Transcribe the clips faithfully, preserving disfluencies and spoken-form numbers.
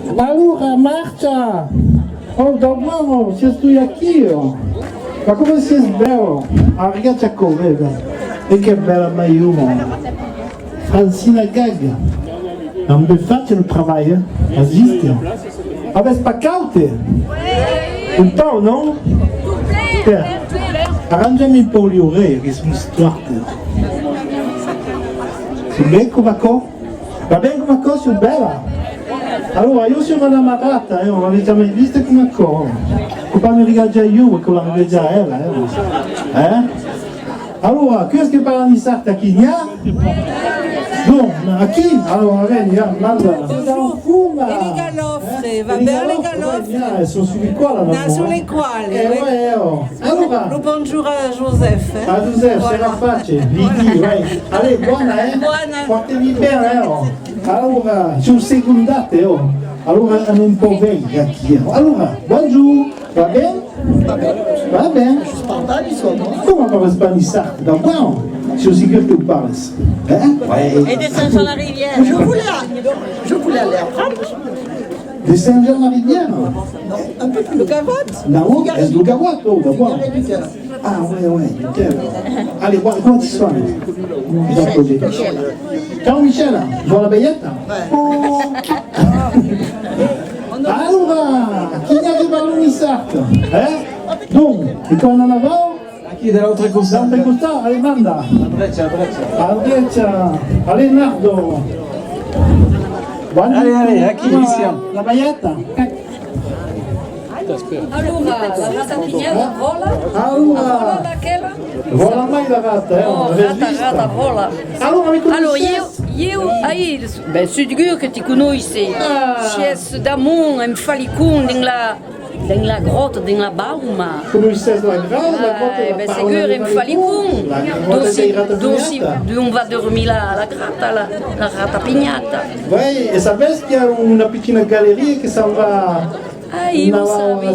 Alora, Marcha! Oh, dau bòn, oh, siás tu aquí, oh! Ma coma siás bèla! Arregatz aquò, ben, ben. E que bèla maioma! Francina Gag! An ben fach lo trabalh, eh? As vist? Avètz pas caud? Un pauc, non? Pèr, arranjam un pauc li aurelhas, que son estuartas. Son ben coma aquò? Va ben coma aquò, siás bèla? Alora, ieu siáu madama Rata, eh, o l'avètz jamai vista coma aquò. Cau pas me regatjar ieu, cau la regatjar ela, eh. Eh? Alora, qui es que parla niçard aquí? N'i a? Non, aquí? Alora, ven, n'i a, manda. Bonjour. Fuma. E li galòfre, va ben li galòfre? N'i a, son sus li qualas, là. N'i a sus li qualas, eh, oui. Eh, oh. Alora. Lo bonjour a Joseph, eh? A Joseph, voilà. Serà fach, li di, vai. Allez, bòna, eh? Bòna. Pòrte-li ben, eh, oh. Alora, siáu segondat, eh, oh. Alora, anem un pauc veire aquí, eh. Alora, bonjour. Va ben? Va ben. Coma parlas pas niçard? Dau bòn? Siáu segur que o parlas. Eh? Ouais. Et de Saint-Jean-la-Rivière. Je voulais, je voulais aller apprendre. De Saint-Jean-la-Rivière? Non, un peu plus loin. Lo Gavòt? Non, es lo Gavòt, oh, dau bòn. Ah, ouais, ouais, ok. Allez, coma ti sònas? Michel. Cau Michela, vòla Baieta? Ouais. Alora, qui n'i a que parla niçard? Eh? Bon, e quò anam avau? Aquí, de l'autre costat. De l'autre costat, allez, manda. A drecha, a drecha. A drecha. Allez, Nardo. Allez, allez, aquí, ici. La Baieta. Alora, la rata pinhada vòla? Alora. Vòla laquela? Vòla mai la rata, eh? Oh, rata, rata, vòla. Alora, ieu, ieu, ai, ben, segur que ti conoisses. Ah. Siás d'amont, en Falicon, dins la, dins la gròta, dins la bauma. Conoisses la gròta, la gròta de la bauma de Falicon? Ah, ben, segur, en Falicon. La gròta de la rata pinhada. Dont si, dont si, dont va dormir la, la grata, la, la rata pinhada. Oui, e sabes qu'i a una pichina galeria que se'n va. Ai, lo sabi.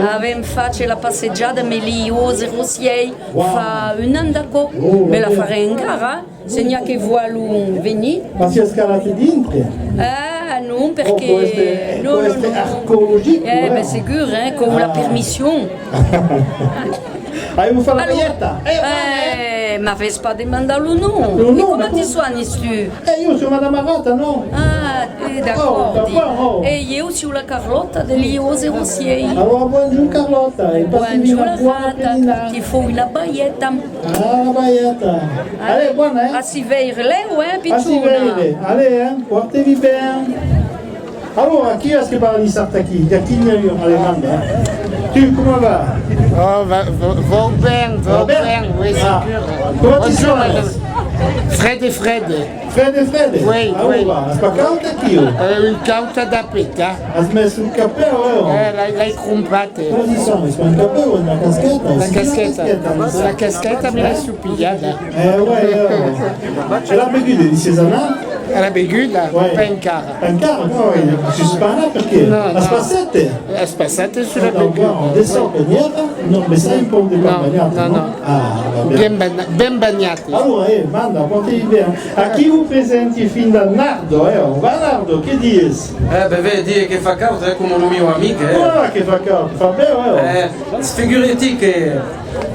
Avèm fach la passejada amb li ose rosièi fa un an d'aquò, mas la farem encara, se n'i a que vòlon venir. Ma siás calat dintre? Ah, non, perque... Oh, pòt èstre, non, pòt èstre arqueologic, eh, ben segur, eh, cau la permission. Ai, vos fa la Baieta. Eh, m'avètz pas demandat lo nom. Lo nom, e coma ti sònas tu? Eh, ieu siáu madama Rata, non? Ah, eh, d'acòrdi. Oh, d'acòrdi, oh. E ieu siáu la Carlòta de li ose rosièi. Alora, bonjorn, Carlòta, e passi una bòna pedina. Ti fau una Baieta. Ah, la Baieta. Allez, bòna, eh? A si veire lèu, eh, pichona? A si veire. Allez, eh, pòrte-li ben. Alora, qui es que parla niçard aquí? Aquí n'i a un alemanda, eh? Tu, coma va? Oh, va, va, vau ben, vau ben, oui, segur. Coma ti sònas? Frede, frede. Frede, frede? Oui, oui. Alora, es pas caud aquí, oh? Euh, un caud adaptat, eh? As mes un capèu, eh, oh? Eh, l'ai, l'ai crompat, eh. Coma ti sònas? Pas un capèu, una casqueta? La casqueta. La casqueta, me l'ai pilhada. Eh, ouais, eh, ouais. E la beguda, li siás anat? A la beguda? Ouais. Pas encara. Pas encara? Non, ouais, siás pas anat perqué? Non, non. As passat? As passat sus la beguda. Ah, d'accord. De çò que n'i èra? Non, mas sai un pauc de pan banhat, non? Non, non. Ah, va ben. Ben bana-, ben banhat. Alora, eh, manda, pòrte-li ben. Aquí vos presenti finda Nardo, eh. Va, Nardo, que dies? Eh, ben, ben, die que fa caud, eh, coma lo mieu amic, eh. Ah, que fa caud, fa ben, eh. Eh, figura-ti que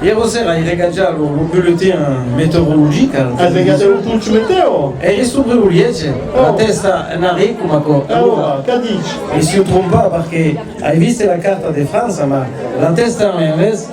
ièr au ser ai regatjat lo, lo bulletin meteorologic. As regatjat lo ponch meteo? Èri sobre lo liège, la tèsta en arrière coma aquò. Alora, qu'a dich? Me siáu trompat perque ai vist la carta de França, ma la tèsta en enrevés,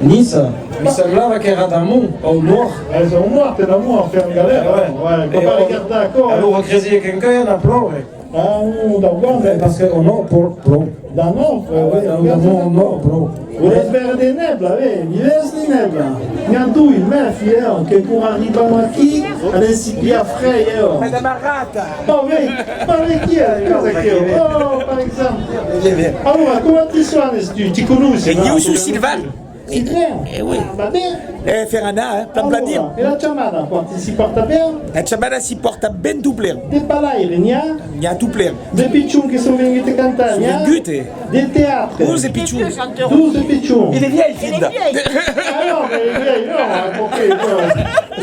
Niça, me semblava qu'èra d'amont, au nòrd. Es au nòrd, en amont, a far galèra. Eh, ouais. Ouais, cau pas regardar aquò, eh. Alora cresiái qu'encara anava plòure. Ah, non, dau nòrd, eh. Parce que au nòrd, plòu, plòu. Dau nòrd, eh, oui, dau nòrd, plòu. Volètz veire de nèbla, eh? N'i vètz de nèbla? N'i a doi, mèfi, eh, que quora arribam aquí, anem si pilhar freg, eh. Madama Rata. Ma oui, ma oui, qui es? Qu'es aquò? Oh, per exemple. Alora, coma ti sònas tu? Ti conoisses? E ieu siáu Silvan. Silvan? Eh oui. Ah, va ben. Eh, fèr anar, eh, plan plan. Alora, e la chamada, quò, si pòrta ben? La chamada si pòrta ben tot plen. De balaires, n'i a? N'i a tot plen. De pichons que son venguts te cantar, n'i a? Son venguts, eh. De teatre. Onze pichons. Dotze pichons. E de vièlhs, finda. Ah non, mas de vièlhs, non, eh, perqué, non.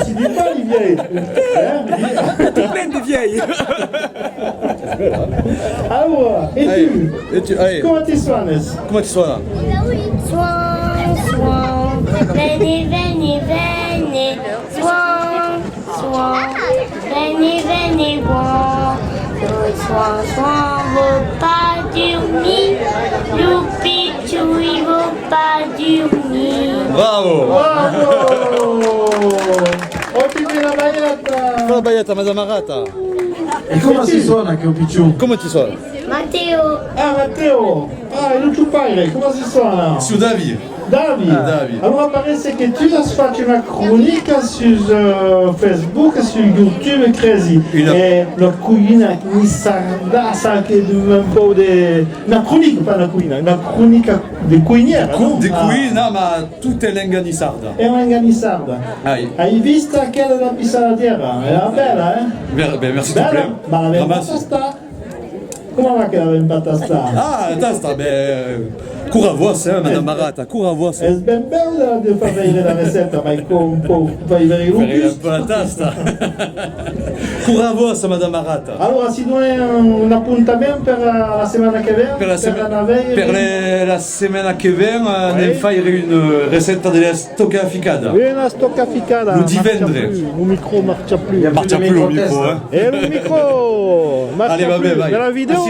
Si ditz pas de vièlhs, eh? Tot plen de vièlhs. Aura, e tu? E tu, allez. Coma ti sònas? Coma ti sònas? Suan, suan, vene, vene, vene, suan, suan, vene, vene, bon. Lo suan, suan, vòu pas durmir, lo pichon, i vòu pas durmir. Bravo! Bravo! Ò, ti fai la balheta! Fai la balheta, madama Rata! E coma si sòna aqueu pichon? Coma ti sònas? Mateo. Ah, Mateo! Ah, e lo to paire, coma si sòna? Siáu David. David? Ah. David. Alora, pareis que tu as fach una cronica sus, eh, Facebook, sus YouTube, cresi. Una... E la coïna niçardassa que dona un pauc de... Una cronica, pas una coïna, una cronica de coïnièra, non? De coïna, ma tot en lenga niçarda. En lenga niçarda. Ai. Ai vist aquela de la pissaladièra, èra bèla, eh? Ben, ben, merci, bèla, ma l'avèm pas tastat. Coma va que l'avèm pas tastat? Ah, tasta, ben, cora vòs, eh, madama Rata, cora vòs, eh. Es ben bèu de, de far veire la recèpta, mai com, com, fai veire lo gust. Fai veire un pauc la tasta. Cora vòs, madama Rata. Alora, si donem un apontament per la, la setmana que ven, per la setmana que ven, per la, la setmana que ven, eh, anem faire una, eh, recèpta de las Estoca ficada. Una estoca ficada. Lo divendres. Marcha plus, lo micro marcha plus. Marcha plus lo micro, hein. E lo micro marcha plus. Allez, va ben, vai. Mas la vidèo,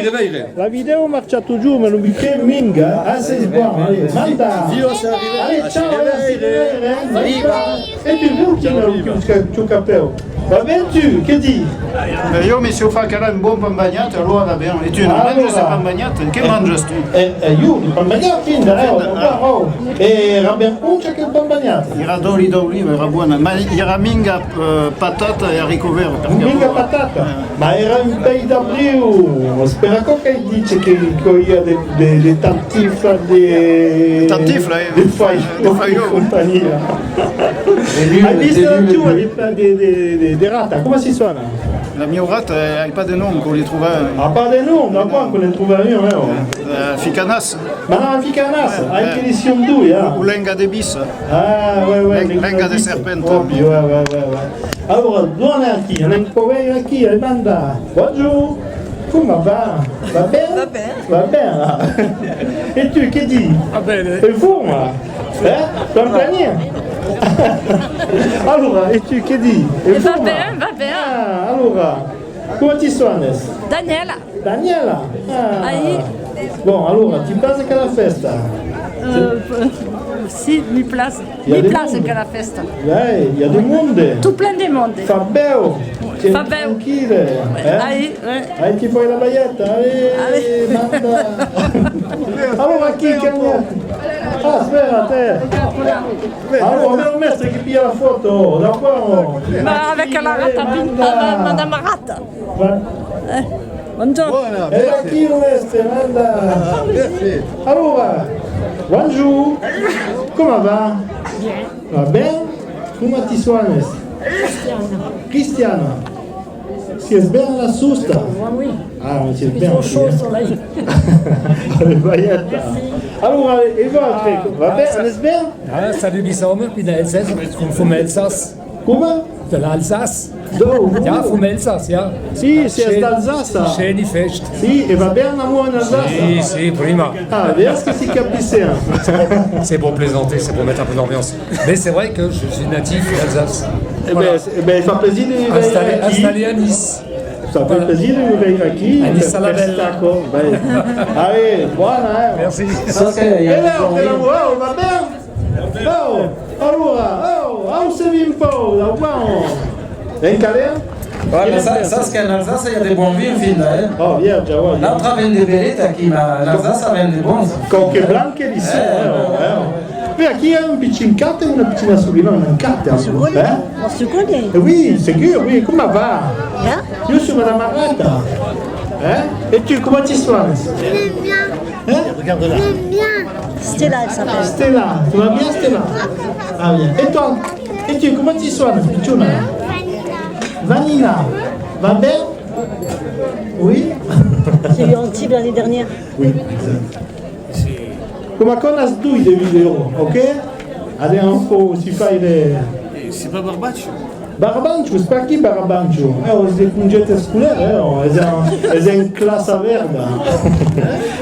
la vidèo marcha totjorn, mas lo micro minga. Ah, c'est bon, allez, manda. Allez, ciao, allez, à se reveire, hein. Viva. E tu, bon, quin es lo teu capèu? Va ben, tu, que di? Eh, ieu, me siáu fach ara un bon pan banhat, alora va ben. E tu, non manjas de pan banhat? Que manjas, tu? Eh, eh, ieu, de pan banhat, finda, eh, oh, oh. E èra ben poncha aquel pan banhat. Èra d'òli d'oliva, èra bona. Ma èra minga, eh, patata e haricot vert, perque... Minga patata? Eh. Ma èra un pèi d'abriu. Es per aquò qu'ai dich que, que i a de, de, de tartifla, de... De tartifla, eh. De fai-, de faion. Companhia. Ai vist la tua de, de, de, de, de rata, coma si sòna? La mieu rata, eh, ai pas de nom, que li trobar. Ah, pas de nom, d'abòrd, que li trobar, eh. Eh, Ficanàs. Madama Ficanàs, eh, ai que li siam doi, eh. O lenga de bissa. Ah, ouais, ouais. Len-, lenga de serpent. Òbvi, ouais, ouais, ouais, ouais. Alora, dona aquí, anem pro veire aquí, eh, manda. Bonjour. Coma va? Va ben? Va ben. Va ben, ah. E tu, que di? Va ben, eh. E forma? Eh? Plan planir? Alora, e tu, que di? E forma? Va ben, va ben. Ah, alora, coma ti sònas? Daniela. Daniela? Ah. Ai. Bon, alora, ti pasas aquela fèsta? Euh, si, mi plas. I a de monde. Mi plas aquela fèsta. Ouais, i a de monde. Tot plen de monde. Fa bèu. Fa bèu. Tranquille, eh? Ai, ouais. Ai, ti fai la balheta, allez, manda. Alora, aquí, cambia. Ah, espèra, te. Alora, o mèstre que pilha la fòto, d'acòrd? Bah, avec la rata pintada, madama Rata. Eh, bonjorn. Voilà, e merci. Aquí lo mèstre, manda. Ah, merci. Alora, bonjorn. Coma va? Bien. Va ben? Coma ti sònas? Cristiana. Cristiana. Siás ben a la sosta? Oui, oui. Ah, siás ben. Ils sont chauds au soleil. Allez, balheta. Merci. Alora, e vòstre, va ben? Anètz ben? Ah, salut, Bissau, Pinelses, com Fomelses. Coma? De l'Alsace. D'on? Ja, Fomelses, ja. Si, si, es d'Alsace. Schöne Fest. Si, e va ben amor en Alsace? Si, si, prima. Ah, veas que si capissem. C'est pour plaisanter, c'est pour mettre un peu d'ambiance. Mais c'est vrai que je suis natif d'Alsace. Eh ben, eh ben, fa plaisir de veire aquí. Installé, installé à Nice. Fa plaisir de veire aquí. À Nice, à la belle. Allez, bona, eh. Merci. Sas que i a... E ben, va ben? Oh, alora, oh, au se vin pau, la guau. En calèr? Voilà, sa-, sas qu'en Alsace i a de bon vin, finda, eh? Oh, bien, ja, ouais. Nautra ven de belet aquí, ma l'Alsace ven de bons. Quauque blanc que li son, eh, eh, eh. Mira, aquí i a un pichin cat e una pichina sorina, un cat, eh? On se connaît. Eh oui, segur, oui, coma va? Bien. Ieu soi madama Rata. Eh? E tu, coma ti sònas? Bien. Hein? Regarde là. Bien. Stella, elle s'appelle. Stella, tu vas bien, Stella? Ah, bien. Et toi? E tu, coma ti sònas, pichona? Vanina. Va ben? Oui? J'ai eu Antibes l'année dernière. Oui, exact. Coma aquò n'as doi de vidèo, ok? Anem un pauc si faire... Eh, c'est pas Barbatch? Barabancho, es pas aquí Barabancho, eh, es de congèt escolar, eh, es en, es en classa verda.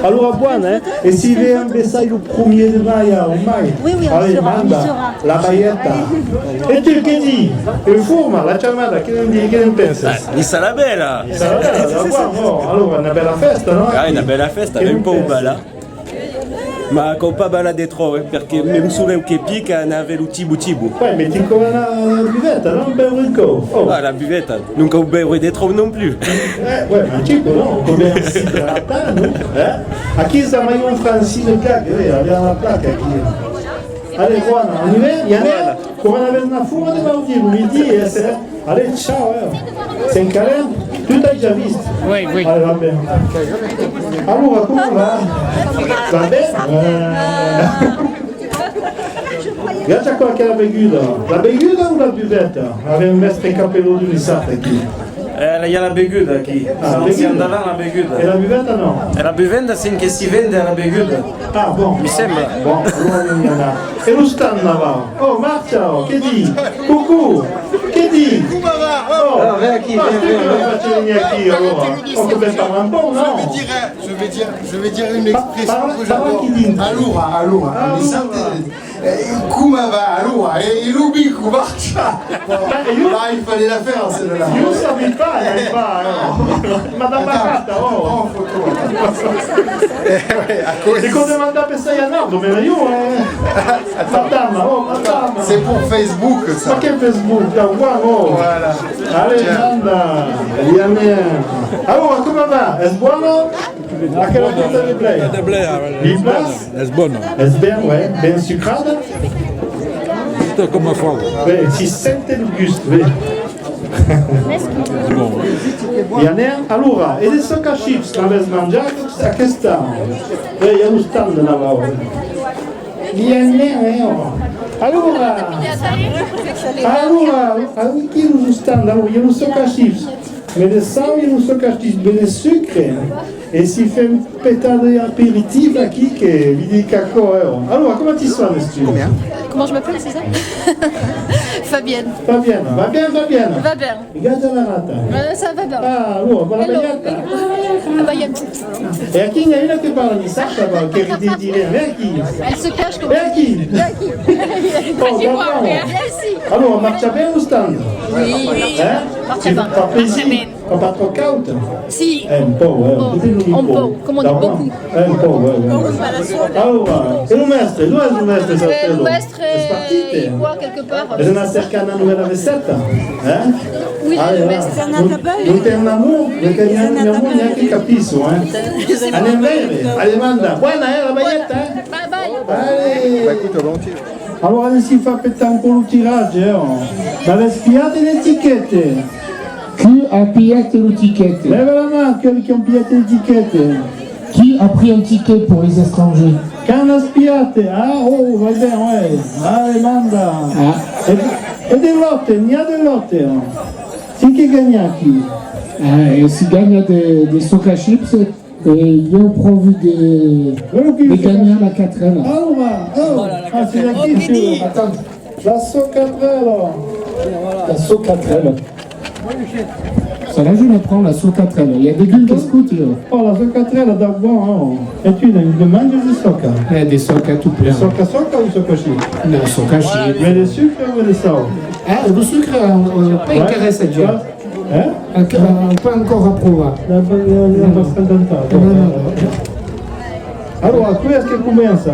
Alora, bon, eh, e si ve en Bessai lo premier de mai, au mai? Oui, oui, on y sera, on y sera. La Baieta. E tu, que di? En forma, la chamada, que ne'n di, que ne'n penses? Ah, i sarà bèla! I sarà bèla, bon, bon, alora, una bèla fèsta, non? Ah, una bèla fèsta, un pauc bala. Ma cau pas balar de tròp, eh, perque mèm solèu que pica, anava lo tibu tibu. Ouais, mais ti cau anar a la buveta, non? Beure un còp. Oh. Ah, la buveta, non cau beure de tròp non plus. Eh, ouais, mais un petit peu, non? Cau ben s'idratar, non? Eh? Aquí es la Maion Francine Gag, eh, avèm la placa aquí. Allez, Juana, on y va? I anem? Voilà. Coma avèm una forma de baudir lo midi, eh, se Allez, ciao, eh. S'encalem. Tu t'as déjà vist? Oui, oui. Allez, va ben. Alora, coma va? Va ben? Eh. Gatz aquò, aquela beguda. La beguda o la buveta? Avèm mèstre Capello d'un dissabte aquí. Eh, i a la beguda aquí. Ah, la beguda. Endavant la beguda. E la buveta, non? E la buveta, sèm que si vende la beguda. Ah, bon. Mi sembla. Bon, alora anem anar. E lo stand là-bas? Oh, Marcia, oh, que di? Coucou, que di? Oh, ah, ven aquí, ven, ven, ven. Vas tu que vas venir aquí, alora? Oh, que ben parlar un pauc, non? Je vais dire, je vais dire, je vais dire une expression que j'adore. Alora, alora, mi sente, eh, coma va, alora, eh, e lo bico, Marcia? Bah, il fallait la faire, celle-là. Io sabi pas, sabi pas, alora. Madame Marata, oh. Prends en photo, attends. Eh ouais, à cause. E quò demanda pensar a Nardo, mais io, eh. Attends. Madama, oh, madama. C'est pour Facebook, ça. Ma que Facebook, da, wow, oh. Voilà. Allez, tiens. Manda, i anem. Alora, coma va? Es bona? Aquela torta de blea. De blea, ouais. Li plas? Es bona. Es ben, ouais, ben sucrada. Puta, coma fa. Ouais, si sente lo gust, ouais. Bon. I anem, alora, e de sòca chips, n'avètz manjat aquesta? Eh, i a lo stand de Navau. I anem, eh, oh. Alora, alora, aquí lo stand, alora, i a lo sòca chips. Me de sau, i a lo sòca chips, me de sucre. E si fèm petar de aperitif aquí, que vi dic aquò, eh, oh. Alora, coma ti sònes tu? Combien? Comment je m'appelle, c'est ça? Fabienne. Fabienne, va bien, Fabienne? Va bien. Regarde la rata. Euh, ça va bien. Ah, bon, voilà. Hello. Ah, bah, il y a un petit... E aquí n'i a una que parla de ça, ça va, que ri de dire, ven aquí. Elle se cache comme... Ven aquí. Ven aquí. Oh, d'accord. Merci. Alora, marcha ben lo stand? Oui. Eh? Marcha ben. Fa plaisir. Marcha ben. Fa pas tròp caud? Si. Eh, un pauc, eh, un pauc, un pauc. Comme on dit beaucoup. Eh, un pauc, ouais, ouais. Alora, e lo mèstre? Dont es lo mèstre, Sartèlo? Es partit, eh? Es anar cercar una novèla recèpta, eh? Oui, allez, va. Non ten amor, non ten amor, n'i a que capisson, eh? Anem veire, allez, manda. Bona, eh, la Baieta, eh? Bye bye. Allez. Bah, écoute, volontiers. Alora, anem si far petar un pauc lo tiratge, eh, oh. M'avètz pilhat l'etiqueta? Qui a pilhat l'etiqueta? Lève la man, aqueles qui ont pillat l'etiqueta. Qui a pris un ticket pour les étrangers? Qu'an aspiat? Ah, oh, va ben, ouais. Allez, manda. Ah. E, e de lòte, n'i a de lòte, oh. Si que ganha aquí? Ah, e si ganha de, de sòca chips, e ieu pròvi de, de ganhar la quatrèla. Alora, oh, ah, c'est aquí, tu. Attends. La socatrèla. La socatrèla. Ça là, je le prends, la socatrèla. Il y a des guilles qui scoutent, là. Oh, la socatrèla, d'abord, hein. Et tu, il y a une demande de soca. Eh, de soca, tout plein. Soca, soca ou soca chips? Non, soca chips. Mais le sucre ou le sel? Ah, le sucre, euh, euh, pas intéressé, Dieu. Hein? Euh, pas encore approuvé. Non, non, non, pas encore. Non, non. Alors, qui est-ce qui commence?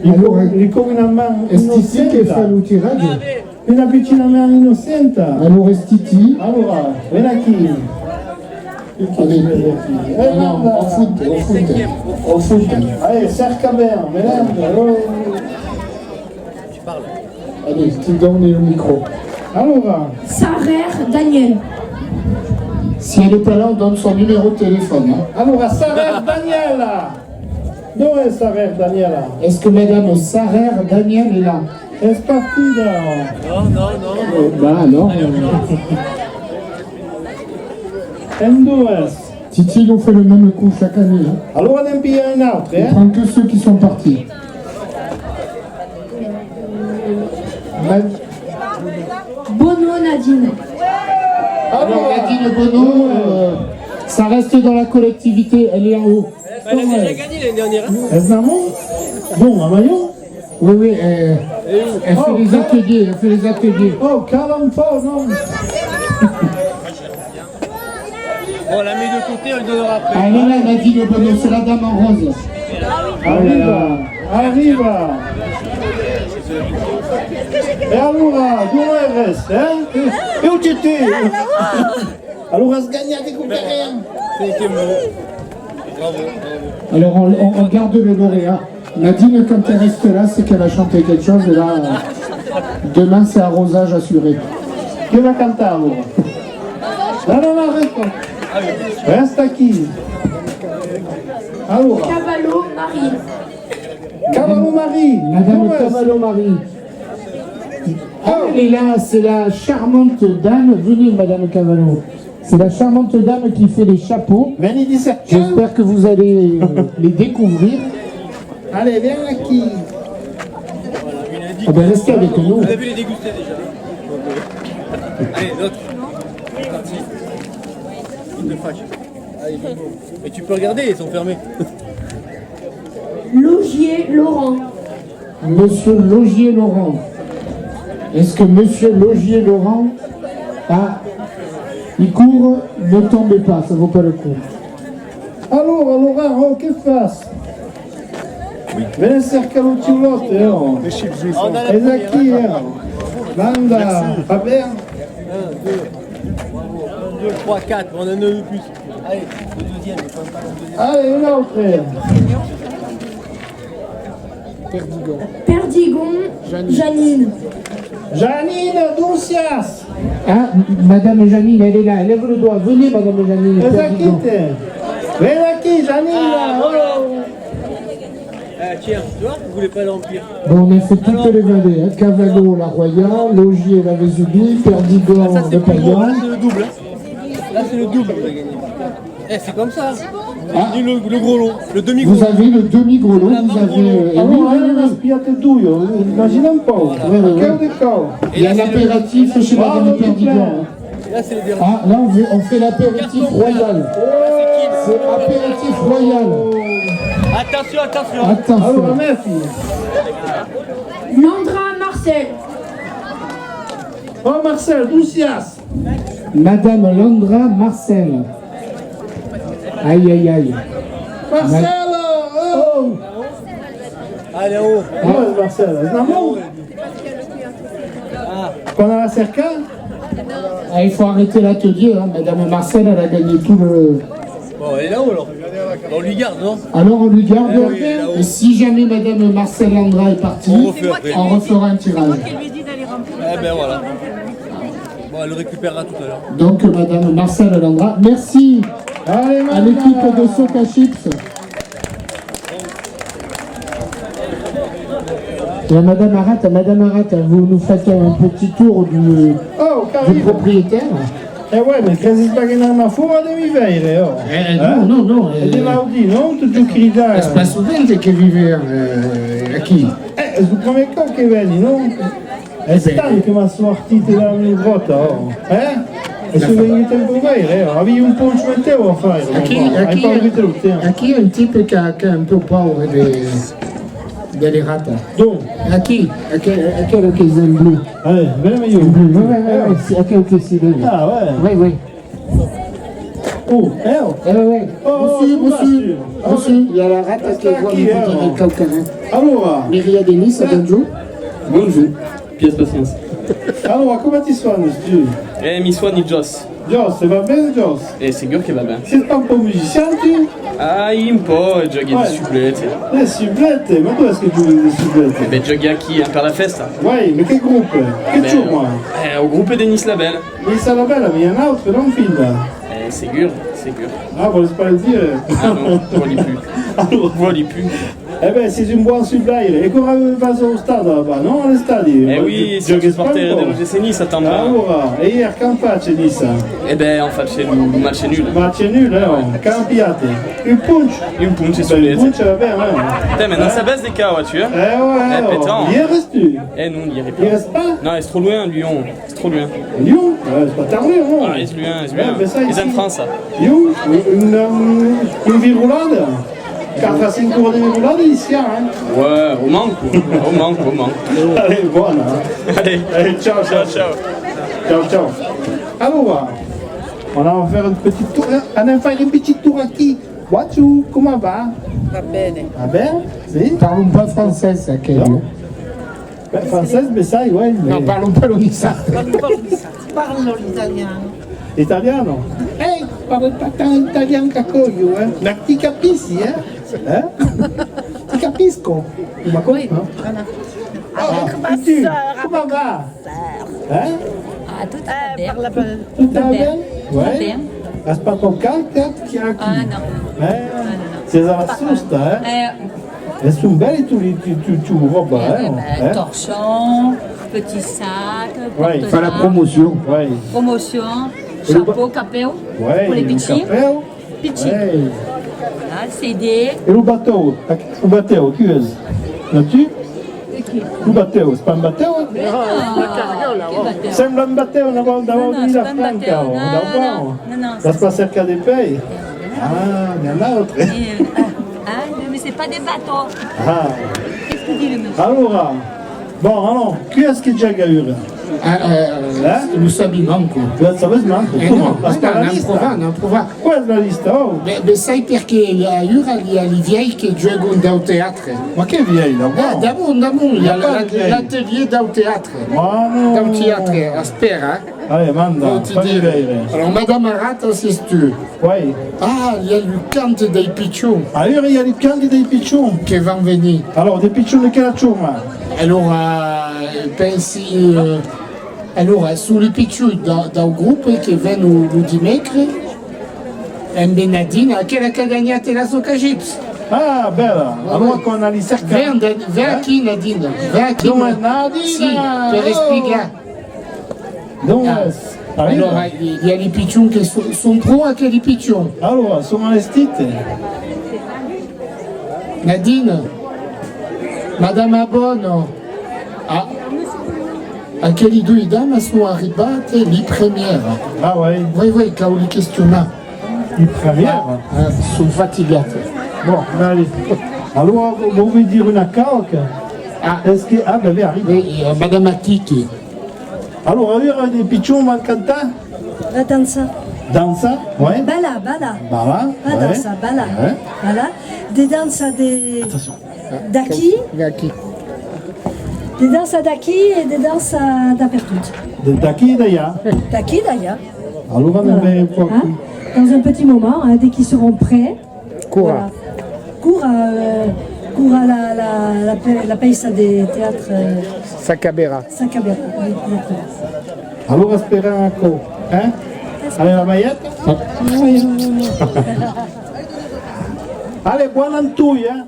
Li cau, li cau una man innocenta. Alora, es Titi que fa lo tiratge? Una pichina man innocenta. Alora, es Titi. Alora, ven aquí. Allez. Eh, non, non, au foot, au foot. Au foot. Allez, cerca ben, Melanda. Allez, ti doni lo micro. Alora. Sarèr Daniel. Si elle est pas là, on donne son numéro de téléphone, hein. Alora, sarèr Daniela. Dont es sarèr Daniela? Est-ce que madame sarèr Daniel est là? Es partida. Non, non, non. Euh, bah, non. Endont es? Titi nous fait le même coup chaque année, hein. Alora ne'n pilha un autre, eh? Il prend que ceux qui sont partis. Bon Bonneau, Nadine. Alors, Nadine Bonneau, euh, ça reste dans la collectivité, elle est en haut. Elle a déjà gagné l'année dernière, hein. Es en amont? Bon, a Maion? Oui, oui, euh, elle fait les ateliers, elle fait les ateliers. Oh, calme pas, non. Bon, on la met de côté, on le donnera après. Allez là, Nadine Bonneau, c'est la dame en rose. Arriba, arriba. E allora, dove eres, eh? E où tu es? Alors, as gagnat de couper rien. Bravo, bravo. Alors, on, on, on garde le lauréat. Nadine, quand elle reste là, c'est qu'elle a chanté quelque chose. Et là, euh, demain, c'est arrosage assuré. Qui va cantar alors? Non, non, non, reste. Reste aquí. Alors. Cavallo Marie. Cavallo Marie. Madame Cavallo Marie. Oh, elle est là, c'est la charmante dame. Venez, Madame Cavallo. C'est la charmante dame qui fait les chapeaux. Veni di cercar. J'espère que vous allez, euh, les découvrir. Allez, viens aquí. Ah ben, restez avec nous. Vous avez les dégustés déjà. Allez, l'autre. Parti. Il te fâche. Allez, bon. Et tu peux regarder, ils sont fermés. Laugier Laurent. Monsieur Laugier Laurent. Est-ce que Monsieur Laugier Laurent a... Il court, ne tombez pas, ça vaut pas le coup. Alors, alors, oh, que fas? Vene cercar lo tiulòt, eh, oh. Es aquí, eh, oh. Banda, va ben. Un, deux, trois, quatre, on en a eu plus. Allez, le deuxième, le point pas le deuxième. Allez, un autre. Perdigon. Perdigon, Janine. Janine. Janine, d'on siás? Ah, Madame Janine, elle est là, elle lève le doigt. Venez, Madame Janine. Es aquí, Perdigon. Te. Vene aquí, Janine. Ah, voilà. Oh. Euh, tiens, tu vois, vous voulez pas l'Empire. Bon, on a fait toutes les vallées, hein. Cavallo, la Royale, Laugier, la Vésubie, Perdigon, ah, ça, c'est le plus gros, Paillon. Là, c'est le double, hein. Là, c'est le double, vous avez gagné. Eh, c'est comme ça. Ah. Le, le gros lot, le demi-gros lot. Vous avez le demi-gros lot, vous avez, euh, ah oui, oui, oui, oui. Imagine un peu. Voilà. Ouais, ouais, ouais. Quel décor. Il y a un apéritif chez Madame Perdigon. Là, c'est le dernier. Ah, là, on fait, on fait l'apéritif royal. C'est apéritif royal. Attention, attention. Attention. Alors, merci. Landra Marcel. Oh, Marcel, d'on siás? Madame Landra Marcel. Aïe, aïe, aïe. Marcel, oh. Allez, oh. Ah. Ouais, Marcel, c'est un mot. Qu'on a la cerca. Ah, il faut arrêter l'atelier, hein. Madame Marcel, elle a gagné tout le... Bon, elle est là-haut, alors. On lui garde, non? Alors, on lui garde. Eh oui, là-haut. Et si jamais Madame Marcel Landra est partie, on refait après. On refera un tirage. C'est moi qui lui ai dit d'aller remplir. Eh ben voilà. Bon, elle le récupérera tout à l'heure. Donc, Madame Marcel Landra, merci à l'équipe de Soca Chips. Et à Madame Arata, Madame Arata, vous nous faites un petit tour du, du propriétaire. Eh ouais, mais cresi pas que n'anam a fora de viver, oh. Eh, non, non, non. E de maudit, non? Tu te cridas. Es pas sovent que vive, euh, aquí. Eh, es lo premier còp que veni, non? Es tant que m'as sortit de la gròta, oh. Eh? E soi vengut un pauc veire, eh? Aviái un ponch metèo a faire. Aquí, aquí, aquí, un tipe qu'a, qu'a un pauc paur de, de les ratas. Donc. Aquí, aquel, aquel qu'es en blu. Allez, vene melhor. En blu, ouais, ouais, ouais, ouais, c'est aquel que c'est. Ah, ouais. Oui, oui. Oh, eh, oh. Eh, ouais, ouais. Oh, monsieur, monsieur, monsieur, il y a la rata qui est venue vous dire quelqu'un, hein. Allora. Myriade Elisa, bonjour. Bonjour. Pièce patience. Allora, coma ti sònas, tu? Eh, mi sòni Jos. Jos, e va ben, Jos? Eh, segur que va ben. Sètz pas un pauc musician, tu? Ah, un pauc, jògui de sublèt. De sublèt? Ma dove es que jògas de sublèt? Eh ben, jògui aquí, en per la fèsta. Ouais, mais quel groupe? Quel groupe? Eh, au groupe de Nice Label. Nice Label, mais il y en a autre, non, Finda? Eh, segur, segur. Ah, vòles pas le dire? Ah non, vòli plus. Allora. Vòli plus. Eh ben, siás un bon supplier. E quora vas au stade, là-bas, non? A l'estadi? Eh oui, siam supporters de l'O G C Niça, tanben. Alora, e ier, qu'an fach a Niça? Eh ben, an fach lo match nul. Match nul, eh, oh. Qu'an pilhat? Un ponch? Un ponch, es ben, un ponch, va ben, eh. Tè, mès n'en sabes de caua, tu, eh? Eh ouais, eh, oh. Petant. Ier es tu? Eh non, ier pas. Ier es pas? Non, es tròp luènh, Lyon. Es tròp luènh. Lyon? Eh, es pas tan luènh, non? Ah, es luènh, es luènh. Eh, ben ça, es en França. Lyon, un, un, un virolada? Quatre à cinq ores de virolada ici, hein? Ouais, au manque, quoi. Au manque, au manque. Allez, voilà. Allez. Allez, ciao, ciao. Ciao, ciao. Ciao, ciao. Alors, on va faire un petit tour, hein? Anem faire un petit tour aquí. Bonjour, comment va? Va ben. Va ben? Si? Parlon pas francés, aquello. Non? Ben, francés, bessai, ouais, mais... Non, parlon pas lo niçard. Parlo pas lo niçard. Parlo l'italiano. Italiano? Eh, parlo pas tant italian qu'aquò, eh? Ma ti capissi, eh? Eh? Ti capisco. Ma come, oui, no? Voilà. Ah, ah, tu, comment va? Eh? Ah, tot va ben. Tot va ben? Tot va ben. Ouais. As pas tròp caud, tè, aquí? Ah, non. Eh? Ah, non, non. Siás a la sosta, eh? Eh, Es son bèli tu, tu, tu, tu ròba, eh, eh, ben, eh? Torchon, petit sac, ouais, porte-sac. Fa la promocion. Ouais. Promocion, e lo ba-, chapeau, capèu, ouais, pour les petits. Capèu. Petit. Ouais. Voilà, C D. E lo batèu, lo batèu, qui es? L'as tu? De qui? Lo batèu, es pas un batèu, eh? Mais non, quel batèu? Sembla un batèu, una vòlta, una vòlta de Vilafranca, o dau Pau. Non, non, l'as pas cercat de pèi? Ah, n'i a un autre. Eh, ah, ah, mais c'est pas des bateaux. Ah. Qu'est-ce qu'il dit, le monsieur? Alora, bon, alors, qui es que jòga aüra? Ah, euh, hein? Lo sabi manco. Lo sabes manco? Eh, non, non, n'an provat, n'an provat. Quò es la lista, oh? Ben, ben, sai perqué aüra i a li vièlhs que jògon dau teatre. Ma que vièlhs, là? Ah, damont, damont, i a la, l'atelier dau teatre. Dau teatre, espèra, eh? Allez, manda, fa-li veire. Alors, Madame Arata, siás tu? Oui. Ah, i a lo cant dei pichons. Aüra i a lo cant dei pichons. Que van venir. Alors, dei pichons de quela chorma? Alors, euh, pensi, euh, alors, son li pichons dau, dau grop que ven lo, lo dimècres, embe Nadine, aquela qu'a ganhat las Ocagips. Ah, bèla. Oui. Alors, quò, anar li cercar. Ven, ven aquí, Nadine. Ven aquí. Dont es Nadine? Si, per explicar. Dont es? Alora, i, i a li pichons que son, son pro aqueli pichons. Alora, son a l'estite. Nadine, Madama Bona, ah, aqueli doi damas son arribadas li premieras. Ah ouais? Oui, oui, cau li questionar. Li premieras? Ah, ah, son fatigats. Bon, ben allez. Alora, vòu dire una causa. Ah. Es que, ah, ben, ben, arriba. Oui, euh, Madama Kiki. Alora, aüra dei pichons van cantar? Va dançar. Dançar, ouais. Bala, bala. Bala, ouais. Pas dançar, bala. Ouais. Bala. De dança de, d'aquí. D'aquí. De dança d'aquí e de dança d'apertot. De, d'aquí e d'alà. D'aquí e d'alà. Alora, ben, ben, quoi. Hein? Dans un petit moment, hein, dès qu'ils seront prêts. Quora? Voilà. Quora, euh, quora la, la, la pe-, la pèça de teatre, euh, s'acaberà. S'acaberà, oui, exactement. Alora esperam aquò, hein? Allez, la maillette? Allez, bon an toi, hein?